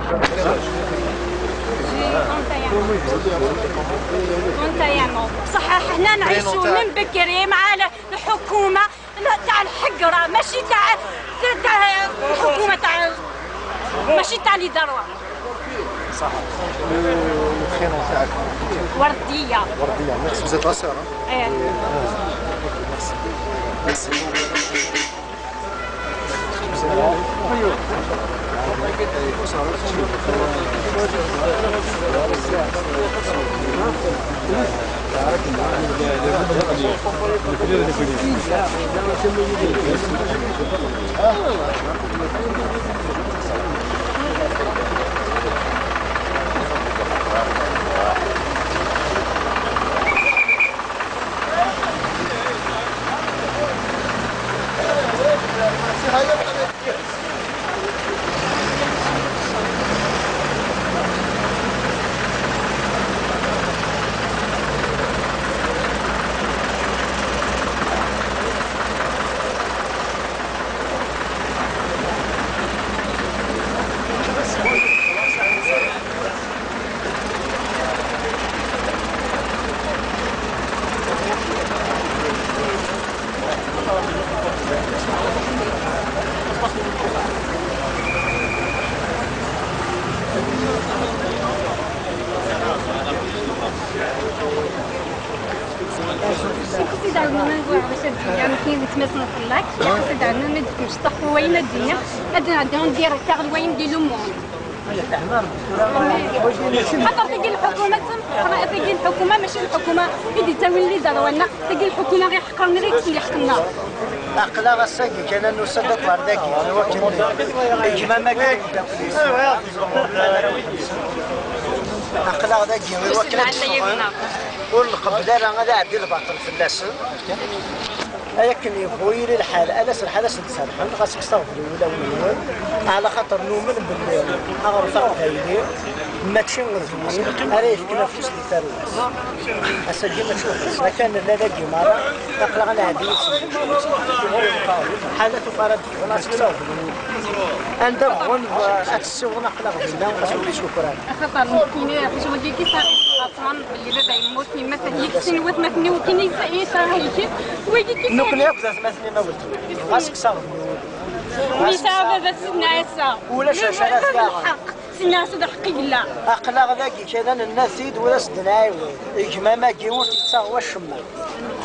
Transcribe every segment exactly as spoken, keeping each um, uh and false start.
Guantanamo. بصح حنا نعيشوا من بكري مع الحكومة تاع الحقرة، ماشي تاع، تاع الحكومة تاع، ماشي تاع les droits. صح. Le prénom تاعك؟ وردية. وردية، merci. Vous êtes ma sœur, hein? ايه. Merci. Merci. Sidi ɛawed nnan ɣur ɛawed ad d-yam kien d tmes n ṭṭlak, sidi ɛawed nnan ad d-mecṭax wayen ad d-yini, ad d-nɛeddi n direct ar wayen di lumur. Xaṭer tagi lḥukuma d tamḥeqra, tagi lḥukuma mačči lḥukuma i d-ittawin lider-nneɣ, tagi lḥukuma ɣ-iḥeqren, ɣ-ikksen lḥeqq-nneɣ. Aql-aɣ ass-agi kan ad nusa-d akk ar dagi, i wakken gma-m-agi d ameddakel-is. Aql-aɣ dagi i wakken ad d-ffɣen, ur nqebbel ara ad iɛeddi lbaṭel fell-asen. Ay akken yebɣu yili lḥal, ala s lḥal ad sen-tserrḥem, ɣas kkseɣ deg wulawen-nwen, ɛla xaṭer numen belli aɣref aqbayli mačči d win ara yefken afus di tarwa-s. Ass-agi mačči weḥd-sen, akka nella dagi merra, aql-aɣ ad nɛeddi yid-sen. Ḥala tuqqar ad d-ffɣen, ad kkseɣ deg wulawen. Anda bɣun ad ssiwḍen aql-aɣ dinna, ɣas ur d-ssukran. Axaṭer nekkini, ḥaca wagi kif ara yesɛaṭan belli baba yemmut, yemma tehlek, sin watmaten-iw kan i yesɛa, yesɛa helken, wagi kif ara... Nekkni akk d atmaten-im a weltma. Ɣas kkseɣ deg wul. Mi yesɛa baba Sidna Ɛisa. Ulac acu ara t-yaɣen. Lḥeqq, Sidna Ɛisa d aḥeqqi yella. Aql-aɣ dagi kan ad nenna-t-id, ur as-d-nɛiwed. Gma-m-agi ur t-yettaɣ wacemma.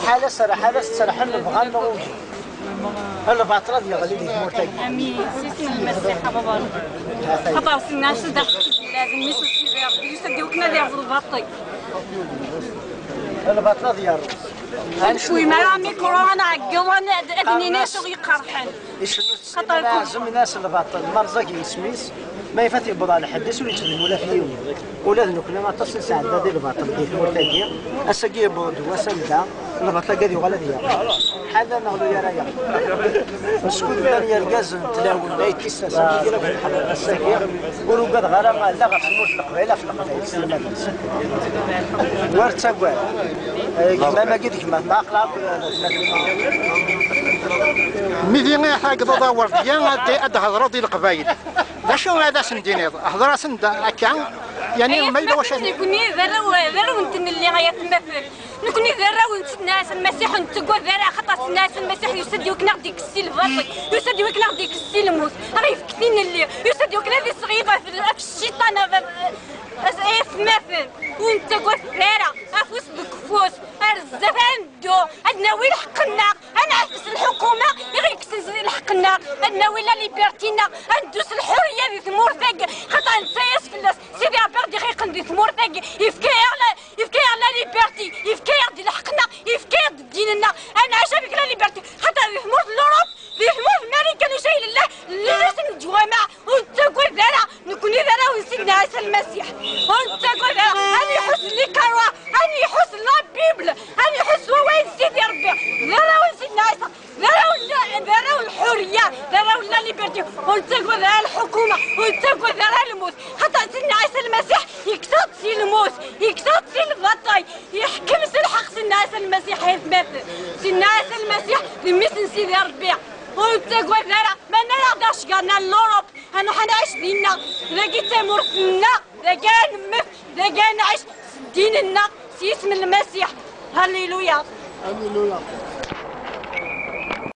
Ḥala s-, ḥala s-, tserrḥen bɣan neɣ ugin. Lbaṭel ad yeɣli di tmurt-agi. Amin. S isem n Lmasiḥ a baba. Xaṭer Sidna Ɛisa d aḥeqqi yella, d mmi-s n Sidi Ṛebbi, yusa-d i wakken ad yerẓ lbaṭel. Lbaṭel ad yerẓ. Ur nefhim ara amikru, ad nɛeggeḍ, ad, ad nini acu ɣ-iqerḥen. Icennu s sin, xaṭer ad neɛzem, in-as lbaṭel, merẓag yisem-is, ma ifat yewweḍ ɣer lḥedd-is ur yettdum ula f yiwen. Ula d nekkni aṭas i nesɛedda di lbaṭel di tmurt-agi, ass-agi yewweḍ-d wass anda lbaṭel-agi ad yuɣal ad yaɣ. Ḥala neɣ lu yara yaɣ. Meskud llan yergazen n tlawin, ay tissas, amek i la bɣiɣ ḥala ass-agi, ur ugadeɣ ara ma llan ɣef tmurt n Leqbayel, ɣef Leqbayel s lmad-nsen. Ur ttagad. Gma-m-agi d gma-tneɣ, aql-aɣ akked atmaten. Mi d-, i tɛeggḍeḍ a Werdiya, ad, ad d-hedreḍ i Leqbayel. D acu ara asen-d-tiniḍ? Hder-asen-d akka, yani, ma yella wacu ad... Nekkni d arraw, d arraw n tnelli, ay atmaten. Nekkni d arraw n Sidna Ɛisa Lmasiḥ, ur nettagad ara, axaṭer Sidna Ɛisa Lmasiḥ yusa-d i wakken ad ɣ-d-ikkes si lbaṭel, yusa-d i wakken ad ɣ-d-ikkes si lmut, ad ɣ-yefk tinelli, yusa-d i wakken ad isɣiḍ ɣef, ɣef cciṭan, ɣef, ɣef, ay atmaten, ur nettagad ara, afus deg ufus, ar zdat ad neddu, ad nawi lḥeqq-nneɣ, ad nɛeffes lḥukuma i ɣ-yekksen lḥeqq-nneɣ, ad nawi la liberté-nneɣ, ad neddu s lḥuriya di tmurt-agi, xaṭer netta-yas fell-as, Sidi Ṛebbi ɣ-d-ixiqen di tmurt-agi, yefka-yaɣ la, yefka-yaɣ la liberté, yefka-yaɣ-d lḥeqq-nneɣ, yefka-yaɣ-d ddin-nneɣ, ad nɛac avec la liberté, xaṭer di tmurt n l'Europe, di tmurt n Marikan, ucayel llah, llan-asen leǧwameɛ, ur nettagad ara, nekkni d arraw n Sidna Ɛisa Lmasiḥ, ur nettagad ara, ad iḥuss les croix, ad iḥuss la Bible, ad iḥuss wawal n Sidi Ṛebbi, d arraw n Sidna Ɛisa, d arraw n, d arraw n lḥuriya, d arraw n la liberté, ur nettagad ara lḥukuma, ur nettagad ara lmut, xaṭer Sidna Ɛisa Lmasiḥ yekkes-aɣ-d si lmut, yekkes-aɣ-d si lbaṭel, yeḥkem s lḥeqq Sidna Ɛisa Lmasiḥ, ay atmaten. Sidna Ɛisa Lmasiḥ d mmi-s n Sidi Ṛebbi. Ur nettagad ara, ma nniɣ-d acgar n l'Europe, Ad nruḥ ad nɛic dinna, dagi d tamurt-nneɣ, dagi ad nemmut, dagi ad nɛic s ddin-nneɣ, s yisem n Lmasiḥ. Halleluya. Halleluya.